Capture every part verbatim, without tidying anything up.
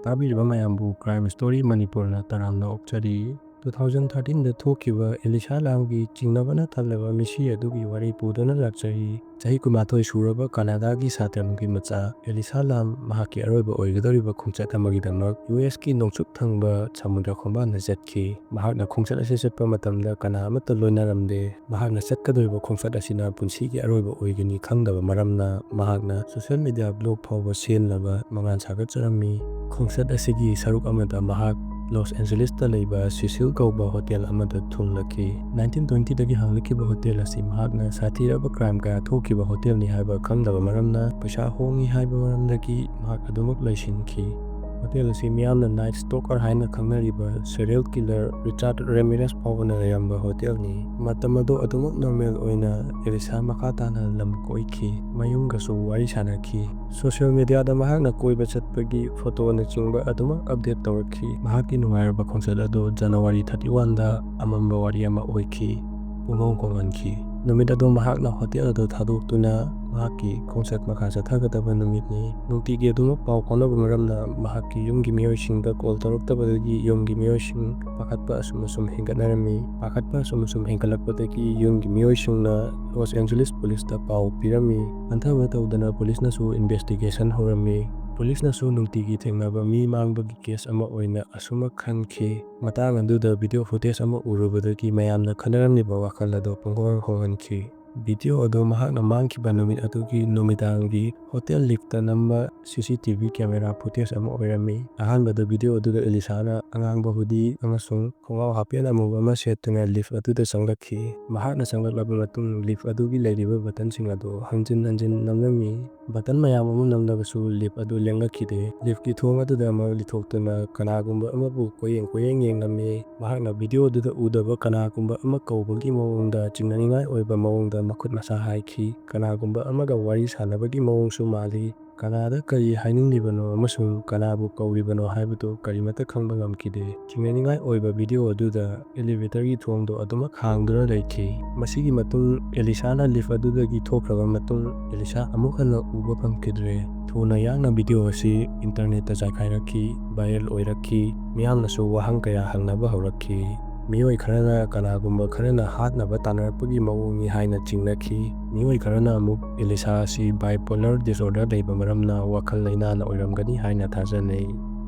ꯇꯥꯕꯤꯔꯤꯕ ꯃꯌꯥꯝꯕꯨ Crime Story ꯃꯅꯤꯄꯨꯔꯅ ꯇꯔꯥꯝꯅ ꯑꯣꯛꯆꯔꯤ꯫ Two thousand thirteen ꯗ ꯊꯣꯛꯈꯤꯕ ꯑꯦꯂꯤꯁꯥ ꯂꯥꯝꯒꯤ ꯆꯤꯡꯅꯕꯅ ꯊꯜꯂꯕ ꯃꯤꯁꯤ ꯑꯗꯨꯒꯤ ꯋꯥꯔꯤ ꯄꯨꯗꯨꯅ ꯂꯥꯛꯆꯔꯤ꯫ ꯆꯍꯤ ꯀꯨꯟꯃꯥꯊꯣꯏ ꯁꯨꯔꯕ ꯀꯅꯥꯗꯥꯒꯤ ꯁꯥꯇ꯭ꯔ ꯅꯨꯄꯤ ꯃꯆꯥ ꯑꯦꯂꯤꯁꯥ ꯂꯥꯝ ꯃꯍꯥꯛꯀꯤ ꯑꯔꯣꯏꯕ ꯑꯣꯏꯒꯗꯧꯔꯤꯕ ꯈꯣꯡꯆꯠ ꯑꯃꯒꯤꯗꯃꯛ ꯌꯨ ꯑꯦꯁꯀꯤ ꯅꯣꯡꯆꯨꯞ ꯊꯪꯕ ꯁꯃꯨꯗ꯭ꯔ ꯈꯣꯡꯕꯥꯟꯗ ꯆꯠꯈꯤ꯫ ꯃꯍꯥꯛꯅ ꯈꯣꯡꯆꯠ ꯑꯁꯤ ꯆꯠꯄ ꯃꯇꯝꯗ ꯀꯅꯥ ꯑꯃꯠꯇ ꯂꯣꯏꯅꯔꯝꯗꯦ꯫ ꯃꯍꯥꯛꯅ ꯆꯠꯀꯗꯧꯔꯤꯕ ꯈꯣꯡꯆꯠ ꯑꯁꯤꯅ ꯄꯨꯟꯁꯤꯒꯤ ꯑꯔꯣꯏꯕ ꯑꯣꯏꯒꯅꯤ ꯈꯪꯗꯕ ꯃꯔꯝꯅ ꯃꯍꯥꯛꯅ social media blog ꯐꯥꯎꯕ ꯁꯦꯝꯅꯕ ꯃꯉꯥꯜ ꯁꯥꯒꯠꯆꯔꯝꯃꯤ꯫ ꯈꯣꯡꯆꯠ ꯑꯁꯤꯒꯤ ꯁꯔꯨꯛ ꯑꯃꯗ ꯃꯍꯥꯛ ꯂꯣꯁ ꯑꯦꯟꯖꯦꯂꯤꯁꯇ ꯂꯩꯕ ꯁꯤꯁꯤꯜ ꯀꯧꯕ ꯍꯣꯇꯦꯜ ꯑꯃꯗ ꯊꯨꯡꯂꯛꯈꯤ꯫ Nineteen twenty ꯗꯒꯤ ꯍꯥꯡꯂꯛꯈꯤꯕ ꯍꯣꯇꯦꯜ ꯑꯁꯤ ꯃꯍꯥꯛꯅ ꯁꯥꯊꯤꯔꯕ crime ꯀꯌꯥ ꯊꯣꯛꯈꯤꯕ ꯍꯣꯇꯦꯜꯅꯤ ꯍꯥꯏꯕ ꯈꯪꯗꯕ ꯃꯔꯝꯅ ꯄꯩꯁꯥ ꯍꯣꯡꯉꯤ ꯍꯥꯏꯕ ꯃꯔꯝꯗꯒꯤ ꯃꯍꯥꯛ ꯑꯗꯨꯃꯛ ꯂꯩꯁꯤꯟꯈꯤ꯫ ꯍꯣꯇꯦꯜ ꯑꯁꯤ ꯃꯤꯌꯥꯝꯅ Night Stalker ꯍꯥꯏꯅ ꯈꯪꯅꯔꯤꯕ serial killer Richard Ramirez ꯐꯥꯎꯕꯅ ꯂꯩꯔꯝꯕ ꯍꯣꯇꯦꯜꯅꯤ꯫ ꯃꯇꯝ ꯑꯗꯨ ꯑꯗꯨꯃꯛ normal ꯑꯣꯏꯅ ꯑꯦꯂꯤꯁꯥ ꯃꯈꯥ ꯇꯥꯅ ꯂꯝ ꯀꯣꯏꯈꯤ, ꯃꯌꯨꯝꯒꯁꯨ ꯋꯥꯔꯤ ꯁꯥꯅꯈꯤ꯫ Social media ꯗ ꯃꯍꯥꯛꯅ ꯀꯣꯏꯕ ꯆꯠꯄꯒꯤ ꯐꯣꯇꯣꯅꯆꯤꯡꯕ ꯑꯗꯨꯃꯛ update ꯇꯧꯔꯛꯈꯤ꯫ ꯃꯍꯥꯛꯀꯤ ꯅꯨꯡꯉꯥꯏꯔꯕ ꯈꯣꯡꯆꯠ ꯑꯗꯨ January thirty one ꯗ ꯑꯃꯝꯕ ꯋꯥꯔꯤ ꯑꯃ ꯑꯣꯏꯈꯤ꯫ ꯄꯨꯡꯍꯣꯡ ꯍꯣꯡꯍꯟꯈꯤ꯫ ꯅꯨꯃꯤꯠ ꯑꯗꯨ ꯃꯍꯥꯛꯅ ꯍꯣꯇꯦꯜ ꯑꯗꯨ ꯊꯥꯗꯣꯛꯇꯨꯅ ꯃꯍꯥꯛꯀꯤ ꯈꯣꯡꯆꯠ ꯃꯈꯥ ꯆꯠꯊꯒꯗꯕ ꯅꯨꯃꯤꯠꯅꯤ꯫ ꯅꯨꯡꯇꯤꯒꯤ ꯑꯗꯨꯃꯛ ꯄꯥꯎ ꯐꯥꯎꯅꯕ ꯃꯔꯝꯅ ꯃꯍꯥꯛꯀꯤ ꯌꯨꯝꯒꯤ ꯃꯤꯑꯣꯏꯁꯤꯡꯗ call ꯇꯧꯔꯛꯇꯕꯗꯒꯤ ꯌꯨꯝꯒꯤ ꯃꯤꯑꯣꯏꯁꯤꯡ ꯄꯥꯈꯠꯄ ꯑꯁꯨꯝ ꯑꯁꯨꯝ ꯍꯦꯟꯒꯠꯅꯔꯝꯃꯤ꯫ ꯄꯥꯈꯠꯄ ꯑꯁꯨꯝ ꯑꯁꯨꯝ ꯍꯦꯟꯒꯠꯂꯛꯄꯗꯒꯤ ꯌꯨꯝꯒꯤ ꯃꯤꯑꯣꯏꯁꯤꯡꯅ ꯂꯣꯁ ꯑꯦꯟꯖꯦꯂꯤꯁ ꯄꯨꯂꯤꯁꯇ ꯄꯥꯎ ꯄꯤꯔꯝꯃꯤ꯫ ꯍꯟꯊꯕ ꯇꯧꯗꯅ ꯄꯨꯂꯤꯁꯅꯁꯨ investigation ꯍꯧꯔꯝꯃꯤ꯫ ꯄꯨꯂꯤꯁꯅꯁꯨ ꯅꯨꯡꯇꯤꯒꯤ ꯊꯦꯡꯅꯕ ꯃꯤ ꯃꯥꯡꯕꯒꯤ case ꯑꯃ ꯑꯣꯏꯅ ꯑꯁꯨꯃꯛ ꯈꯟꯈꯤ꯫ ꯃꯇꯥꯡ ꯑꯗꯨꯗ video footage ꯑꯃ ꯎꯔꯨꯕꯗꯒꯤ ꯃꯌꯥꯝꯅ ꯈꯟꯅꯔꯝꯂꯤꯕ ꯋꯥꯈꯜ ꯑꯗꯨ ꯄꯨꯡꯍꯣꯡ ꯍꯣꯡꯍꯟꯈꯤ꯫ Video ꯑꯗꯨ ꯃꯍꯥꯛꯅ ꯃꯥꯡꯈꯤꯕ ꯅꯨꯃꯤꯠ ꯑꯗꯨꯒꯤ ꯅꯨꯃꯤꯗꯥꯡꯒꯤ ꯍꯣꯇꯦꯜ lift ꯇ ꯅꯝꯕ C C T V camera footage ꯑꯃ ꯑꯣꯏꯔꯝꯃꯤ꯫ ꯑꯍꯥꯟꯕꯗ video ꯑꯗꯨꯗ ꯑꯦꯂꯤꯁꯥꯅ ꯑꯉꯥꯡꯕ hoodie ꯑꯃꯁꯨꯡ ꯈꯣꯡꯒ꯭ꯔꯥꯎ ꯍꯥꯄꯦꯟ ꯑꯃꯨꯕ ꯑꯃ ꯁꯦꯠꯇꯨꯅ lift ꯑꯗꯨꯗ ꯆꯪꯂꯛꯈꯤ꯫ ꯃꯍꯥꯛꯅ ꯆꯪꯂꯛꯂꯕ ꯃꯇꯨꯡ lift ꯑꯗꯨꯒꯤ ꯂꯩꯔꯤꯕ button ꯁꯤꯡ ꯑꯗꯨ ꯍꯟꯖꯤꯟ ꯍꯟꯖꯤꯟ ꯅꯝꯂꯝꯃꯤ꯫ Button ꯃꯌꯥꯝ ꯑꯃ ꯅꯝꯂꯕꯁꯨ lift ꯑꯗꯨ ꯂꯦꯡꯂꯛꯈꯤꯗꯦ꯫ Lift ꯀꯤ ꯊꯣꯡ ꯑꯗꯨꯗ ꯑꯃ ꯂꯤꯊꯣꯛꯇꯨꯅ ꯀꯅꯥꯒꯨꯝꯕ ꯑꯃꯕꯨ ꯀꯣꯏꯌꯦꯡ ꯀꯣꯏꯌꯦꯡ ꯌꯦꯡꯂꯝꯃꯤ꯫ ꯃꯍꯥꯛꯅ video ꯑꯗꯨꯗ ꯎꯗꯕ ꯀꯅꯥꯒꯨꯝꯕ ꯑꯃ ꯀꯧꯕꯒꯤ ꯃꯑꯣꯡꯗ ꯆꯤꯡꯅꯅꯤꯡꯉꯥꯏ ꯑꯣꯏꯕ ꯃꯑꯣꯡꯗ ꯃꯈꯨꯠ ꯃꯁꯥ ꯍꯥꯏꯈꯤ꯫ ꯀꯅꯥꯒꯨꯝꯕ ꯑꯃꯒ ꯋꯥꯔꯤ ꯁꯥꯟꯅꯕꯒꯤ ꯃꯑꯣꯡꯁꯨ ꯃꯥꯜꯂꯤ꯫ ꯀꯅꯥꯗ ꯀꯔꯤ ꯍꯥꯏꯅꯤꯡꯂꯤꯕꯅꯣ ꯑꯃꯁꯨꯡ ꯀꯅꯥꯕꯨ ꯀꯧꯔꯤꯕꯅꯣ ꯍꯥꯏꯕꯗꯨ ꯀꯔꯤꯃꯠꯇ ꯈꯪꯕ ꯉꯝꯈꯤꯗꯦ꯫ ꯆꯤꯡꯅꯅꯤꯡꯉꯥꯏ ꯑꯣꯏꯕ ꯚꯤꯗꯤꯑꯣ ꯑꯗꯨꯗ ꯑꯦꯂꯤꯚꯦꯇꯔꯒꯤ ꯊꯣꯡꯗꯣ ꯑꯗꯨꯃꯛ ꯍꯥꯡꯗꯨꯅ ꯂꯩꯈꯤ꯫ ꯃꯁꯤꯒꯤ ꯃꯇꯨꯡ ꯑꯦꯂꯤꯁꯥꯅ ꯂꯤꯐ ꯑꯗꯨꯗꯒꯤ ꯊꯣꯛꯈ꯭ꯔꯕ ꯃꯇꯨꯡ, ꯑꯦꯂꯤꯁꯥ ꯑꯃꯨꯛ ꯍꯟꯅ ꯎꯕ ꯐꯪꯈꯤꯗ꯭ꯔꯦ꯫ ꯊꯨꯅ ꯌꯥꯡꯅ ꯚꯤꯗꯤꯑꯣ ꯑꯁꯤ ꯏꯟꯇꯔꯅꯦꯠꯇ ꯆꯥꯏꯈꯥꯏꯔꯛꯈꯤ, ꯚꯥꯏꯔꯦꯜ ꯑꯣꯏꯔꯛꯈꯤ, ꯃꯤꯌꯥꯝꯅꯁꯨ ꯋꯥꯍꯪ ꯀꯌꯥ ꯍꯪꯅꯕ ꯍꯧꯔꯛꯈꯤ꯫ ꯃꯤꯑꯣꯏ ꯈꯔꯅ ꯀꯅꯥꯒꯨꯝꯕ ꯈꯔꯅ ꯍꯥꯠꯅꯕ ꯇꯥꯟꯅꯔꯛꯄꯒꯤ ꯃꯑꯣꯡꯅꯤ ꯍꯥꯏꯅ ꯆꯤꯡꯅꯈꯤ꯫ ꯃꯤꯑꯣꯏ ꯈꯔꯅ ꯑꯃꯨꯛ ꯑꯦꯂꯤꯁꯥ ꯑꯁꯤ bipolar disorder ꯂꯩꯕ ꯃꯔꯝꯅ ꯋꯥꯈꯜ ꯂꯩꯅꯥꯅ ꯑꯣꯏꯔꯝꯒꯅꯤ ꯍꯥꯏꯅ ꯊꯥꯖꯅꯩ꯫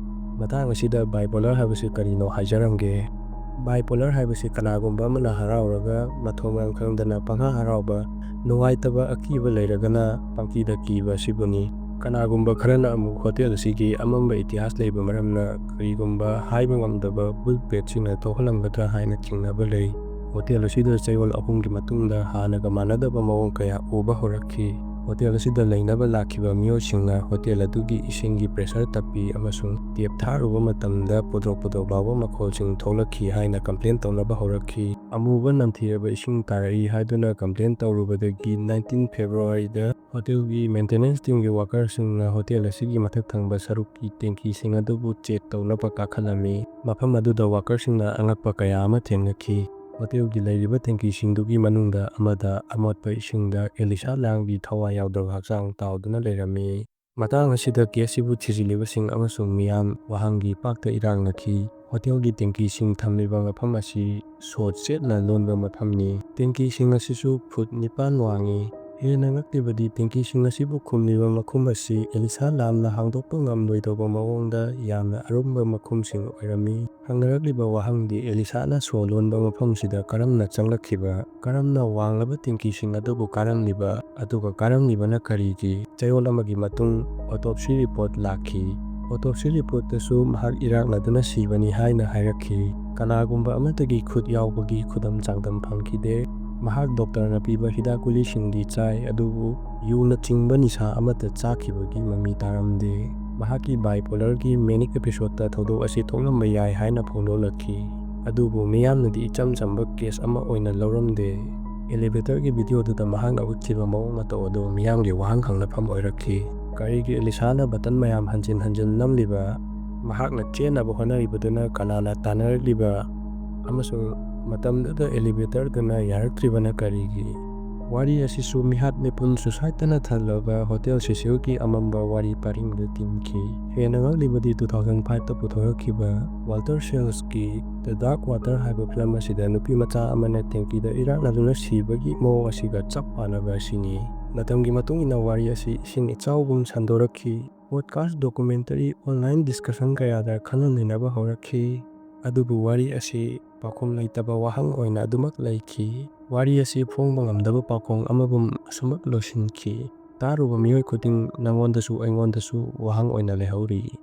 ꯃꯇꯥꯡ ꯑꯁꯤꯗ bipolar ꯍꯥꯏꯕꯁꯤ ꯀꯔꯤꯅꯣ ꯍꯥꯏꯖꯔꯝꯒꯦ꯫ Bipolar ꯍꯥꯏꯕꯁꯤ ꯀꯅꯥꯒꯨꯝꯕ ꯑꯃꯅ ꯍꯔꯥꯎꯔꯒ ꯃꯊꯣꯡ ꯃꯔꯝ ꯈꯪꯗꯅ ꯄꯪꯍꯥ ꯍꯔꯥꯎꯕ, ꯅꯨꯡꯉꯥꯏꯇꯕ ꯑꯀꯤꯕ ꯂꯩꯔꯒꯅ ꯄꯪꯀꯤꯗ ꯀꯤꯕ ꯑꯁꯤꯕꯨꯅꯤ꯫ ꯀꯅꯥꯒꯨꯝꯕ ꯈꯔꯅ ꯑꯃꯨꯛ ꯍꯣꯇꯦꯜ ꯑꯁꯤꯒꯤ ꯑꯃꯝꯕ ꯏꯇꯤꯍꯥꯁ ꯂꯩꯕ ꯃꯔꯝꯅ ꯀꯔꯤꯒꯨꯝꯕ ꯍꯥꯏꯕ ꯉꯝꯗꯕ ꯚꯨꯠ ꯄ꯭ꯔꯦꯠꯁꯤꯡꯅ ꯊꯣꯛꯍꯜꯂꯝꯒꯗ꯭ꯔꯥ ꯍꯥꯏꯅ ꯆꯤꯡꯅꯕ ꯂꯩ꯫ ꯍꯣꯇꯦꯜ ꯑꯁꯤꯗ ꯆꯌꯣꯜ ꯑꯍꯨꯝꯒꯤ ꯃꯇꯨꯡꯗ ꯍꯥꯟꯅꯒ ꯃꯥꯟꯅꯗꯕ ꯃꯑꯣꯡ ꯀꯌꯥ ꯎꯕ ꯍꯧꯔꯛꯈꯤ꯫ ꯍꯣꯇꯦꯜ ꯑꯁꯤꯗ ꯂꯩꯅꯕ ꯂꯥꯛꯈꯤꯕ ꯃꯤꯑꯣꯏꯁꯤꯡꯅ ꯍꯣꯇꯦꯜ ꯑꯗꯨꯒꯤ ꯏꯁꯤꯡꯒꯤ ꯄ꯭ꯔꯦꯁꯔ ꯇꯞꯄꯤ ꯑꯃꯁꯨꯡ ꯇꯦꯞ ꯊꯥꯔꯨꯕ ꯃꯇꯝꯗ ꯄꯣꯗ꯭ꯔꯣꯛ ꯄꯣꯗ꯭ꯔꯣꯛ ꯂꯥꯎꯕ ꯃꯈꯣꯜꯁꯤꯡ ꯊꯣꯛꯂꯛꯈꯤ ꯍꯥꯏꯅ ꯀꯝꯄ꯭ꯂꯦꯟ ꯇꯧꯅꯕ ꯍꯧꯔꯛꯈꯤ꯫ ꯑꯃꯨꯕ ꯅꯝꯊꯤꯔꯕ ꯏꯁꯤꯡ ꯇꯥꯔꯛꯏ ꯍꯥꯏꯗꯨꯅ ꯀꯝꯄ꯭ꯂꯦꯟ ꯇꯧꯔꯨꯕꯗꯒꯤ nineteen Februaryꯗ ꯍꯣꯇꯦꯜꯒꯤ ꯃꯦꯟꯇꯦꯅꯦꯟꯁ ꯇꯤꯝꯒꯤ ꯋꯥꯀꯔꯁꯤꯡꯅ ꯍꯣꯇꯦꯜ ꯑꯁꯤꯒꯤ ꯃꯊꯛ ꯊꯪꯕ ꯁꯔꯨꯛꯀꯤ ꯇꯦꯡꯀꯤꯁꯤꯡ ꯑꯗꯨꯕꯨ ꯆꯦꯛ ꯇꯧꯅꯕ ꯀꯥꯈꯠꯂꯝꯃꯤ꯫ ꯃꯐꯝ ꯑꯗꯨꯗ ꯋꯥꯀꯔꯁꯤꯡꯅ ꯑꯉꯛꯄ ꯀꯌꯥ ꯑꯃ ꯊꯦꯡꯅꯈꯤ꯫ ꯍꯣꯇꯦꯜꯒꯤ ꯂꯩꯔꯤꯕ ꯇꯦꯡꯀꯤꯁꯤꯡꯗꯨꯒꯤ ꯃꯅꯨꯡꯗ ꯑꯃꯗ ꯑꯃꯣꯠꯄ ꯏꯁꯤꯡꯗ ꯑꯦꯂꯤꯁꯥ ꯂꯥꯝꯒꯤ ꯊꯋꯥꯏ ꯌꯥꯎꯗ꯭ꯔꯕ ꯍꯛꯆꯥꯡ ꯇꯥꯎꯗꯨꯅ ꯂꯩꯔꯝꯃꯤ꯫ ꯃꯇꯥꯡ ꯑꯁꯤꯗ ꯀꯦꯁꯁꯤꯕꯨ ꯊꯤꯖꯤꯜꯂꯤꯕꯁꯤꯡ ꯑꯃꯁꯨꯡ ꯃꯤꯌꯥꯝ ꯋꯥꯍꯪꯒꯤ ꯄꯥꯛꯇ ꯏꯔꯥꯡꯅꯈꯤ꯫ ꯍꯣꯇꯦꯜꯒꯤ ꯇꯦꯡꯀꯤꯁꯤꯡ ꯊꯝꯂꯤꯕ ꯃꯐꯝ ꯑꯁꯤ ꯁꯣꯠ ꯆꯦꯠꯅ ꯂꯣꯟꯕ ꯃꯐꯝꯅꯤ꯫ ꯇꯦꯡꯀꯤꯁꯤꯡ ꯑꯁꯤꯁꯨ ꯐꯨꯠ ꯅꯤꯄꯥꯟ ꯋꯥꯡꯏ꯫ ꯍꯦꯟꯅ ꯉꯛꯂꯤꯕꯗꯤ ꯇꯦꯡꯀꯤꯁꯤꯡ ꯑꯁꯤꯕꯨ ꯈꯨꯝꯂꯤꯕ ꯃꯈꯨꯝ ꯑꯁꯤ ꯑꯦꯂꯤꯁꯥ ꯂꯥꯝꯅ ꯍꯥꯡꯗꯣꯛꯄ ꯉꯝꯂꯣꯏꯗꯧꯕ ꯃꯑꯣꯡꯗ ꯌꯥꯝꯅ ꯑꯔꯨꯝꯕ ꯃꯈꯨꯝꯁꯤꯡ ꯑꯣꯏꯔꯝꯃꯤ꯫ ꯍꯪꯅꯔꯛꯂꯤꯕ ꯋꯥꯍꯪꯗꯤ ꯑꯦꯂꯤꯁꯥꯅ ꯁꯣ ꯂꯣꯟꯕ ꯃꯐꯝꯁꯤꯗ ꯀꯔꯝꯅ ꯆꯪꯂꯛꯈꯤꯕ, ꯀꯔꯝꯅ ꯋꯥꯡꯂꯕ ꯇꯦꯡꯀꯤꯁꯤꯡ ꯑꯗꯨꯕꯨ ꯀꯥꯔꯝꯂꯤꯕ, ꯑꯗꯨꯒ ꯀꯥꯔꯝꯂꯤꯕꯅ ꯀꯔꯤꯒꯤ? ꯆꯌꯣꯜ ꯑꯃꯒꯤ ꯃꯇꯨꯡ autopsy report ꯂꯥꯛꯈꯤ꯫ Autopsy reportꯇꯁꯨ ꯃꯍꯥꯛ ꯏꯔꯥꯛꯅꯗꯨꯅ ꯁꯤꯕꯅꯤ ꯍꯥꯏꯅ ꯍꯥꯏꯔꯛꯈꯤ꯫ ꯀꯅꯥꯒꯨꯝꯕ ꯑꯃꯠꯇꯒꯤ ꯈꯨꯠ ꯌꯥꯎꯕꯒꯤ ꯈꯨꯗꯝ ꯆꯥꯡꯗꯝ ꯐꯪꯈꯤꯗꯦ꯫ ꯃꯍꯥꯛ ꯗꯣꯛꯇꯔꯅ ꯄꯤꯕ ꯍꯤꯗꯥꯛ ꯒꯨꯂꯤꯁꯤꯡꯗꯤ ꯆꯥꯏ, ꯑꯗꯨꯕꯨ ꯌꯨꯅꯆꯤꯡꯕ ꯅꯤꯁꯥ ꯑꯃꯠꯇ ꯆꯥꯈꯤꯕꯒꯤ ꯃꯃꯤ ꯇꯥꯔꯝꯗꯦ꯫ ꯃꯍꯥꯛꯀꯤ bipolarꯒꯤ manic episodeꯇ ꯊꯧꯗꯣꯛ ꯑꯁꯤ ꯊꯣꯛꯂꯝꯕ ꯌꯥꯏ ꯍꯥꯏꯅ ꯐꯣꯡꯗꯣꯛꯂꯛꯈꯤ꯫ ꯑꯗꯨꯕꯨ ꯃꯤꯌꯥꯝꯅꯗꯤ ꯏꯆꯝ ꯆꯝꯕ ꯀꯦꯁ ꯑꯃ ꯑꯣꯏꯅ ꯂꯧꯔꯝꯗꯦ꯫ Elevatorꯒꯤ ꯚꯤꯗꯤꯑꯣꯗꯨꯗ ꯃꯍꯥꯛꯅ ꯎꯠꯈꯤꯕ ꯃꯑꯣꯡ ꯃꯇꯧ ꯑꯗꯨ ꯃꯤꯌꯥꯝꯒꯤ ꯋꯥꯍꯪ ꯍꯪꯅꯐꯝ ꯑꯣꯏꯔꯛꯈꯤ꯫ ꯀꯔꯤꯒꯤ ꯑꯦꯂꯤꯁꯥꯅ ꯕꯇꯟ ꯃꯌꯥꯝ ꯍꯟꯖꯤꯟ ꯍꯟꯖꯤꯟ ꯅꯝꯂꯤꯕ? ꯃꯍꯥꯛꯅ ꯆꯦꯟꯅꯕ ꯍꯣꯠꯅꯔꯤꯕꯗꯨꯅ ꯀꯅꯥꯅ ꯇꯥꯟꯅꯔꯛꯂꯤꯕ? ꯑꯃꯁꯨꯡ ꯃꯇꯝꯗꯨꯗ ꯑꯦꯂꯤꯚꯦꯇꯔꯗꯨꯅ ꯌꯥꯔꯛꯇ꯭ꯔꯤꯕꯅ ꯀꯔꯤꯒꯤ? ꯋꯥꯔꯤ ꯑꯁꯤꯁꯨ ꯃꯤꯍꯥꯠ ꯃꯤꯄꯨꯟ ꯁꯨꯁꯥꯏꯠꯇꯅ ꯊꯜꯂꯕ ꯍꯣꯇꯦꯜ ꯁꯤꯁꯤꯜꯒꯤ ꯑꯃꯝꯕ ꯋꯥꯔꯤ ꯄꯔꯤꯡꯗ ꯇꯤꯟꯈꯤ꯫ ꯍꯦꯟꯅ ꯉꯛꯂꯤꯕꯗꯤ two thousand fiveꯇ ꯄꯨꯊꯣꯔꯛꯈꯤꯕ ꯋꯥꯜꯇꯔ ꯁꯦꯜꯁꯀꯤ The Dark Water ꯍꯥꯏꯕ ꯐꯤꯂꯝ ꯑꯁꯤꯗ ꯅꯨꯄꯤ ꯃꯆꯥ ꯑꯃꯅ ꯇꯦꯡꯀꯤꯗ ꯏꯔꯥꯛꯅꯗꯨꯅ ꯁꯤꯕꯒꯤ ꯃꯑꯣꯡ ꯑꯁꯤꯒ ꯆꯞ ꯃꯥꯟꯅꯕ ꯑꯁꯤꯅꯤ꯫ ꯃꯇꯝꯒꯤ ꯃꯇꯨꯡ ꯏꯟꯅ ꯋꯥꯔꯤ ꯑꯁꯤ ꯏꯁꯤꯡ ꯏꯆꯥꯎꯒꯨꯝ ꯁꯟꯗꯣꯔꯛꯈꯤ꯫ ꯄꯣꯗꯀꯥꯁ, ꯗꯣꯀꯨꯃꯦꯟꯇꯔꯤ, ꯑꯣꯟꯂꯥꯏꯟ ꯗꯤꯁꯀꯁꯟ ꯀꯌꯥꯗ ꯈꯟꯅ ꯅꯩꯅꯕ ꯍꯧꯔꯛꯈꯤ꯫ ꯑꯗꯨꯕꯨ ꯋꯥꯔꯤ ꯑꯁꯤ ꯄꯥꯎꯈꯨꯝ ꯂꯩꯇꯕ ꯋꯥꯍꯪ ꯑꯣꯏꯅ ꯑꯗꯨꯃꯛ ꯂꯩꯈꯤ꯫ ꯋꯥꯔꯤ ꯑꯁꯤ ꯐꯣꯡꯕ ꯉꯝꯗꯕ ꯄꯥꯎꯈꯣꯡ ꯑꯃꯒꯨꯝ ꯑꯁꯨꯃꯛ ꯂꯣꯏꯁꯤꯟꯈꯤ꯫ ꯇꯥꯔꯨꯕ ꯃꯤꯑꯣꯏ ꯈꯨꯗꯤꯡ ꯅꯉꯣꯟꯗꯁꯨ ꯑꯩꯉꯣꯟꯗꯁꯨ ꯋꯥꯍꯪ ꯑꯣꯏꯅ ꯂꯩꯍꯧꯔꯤ꯫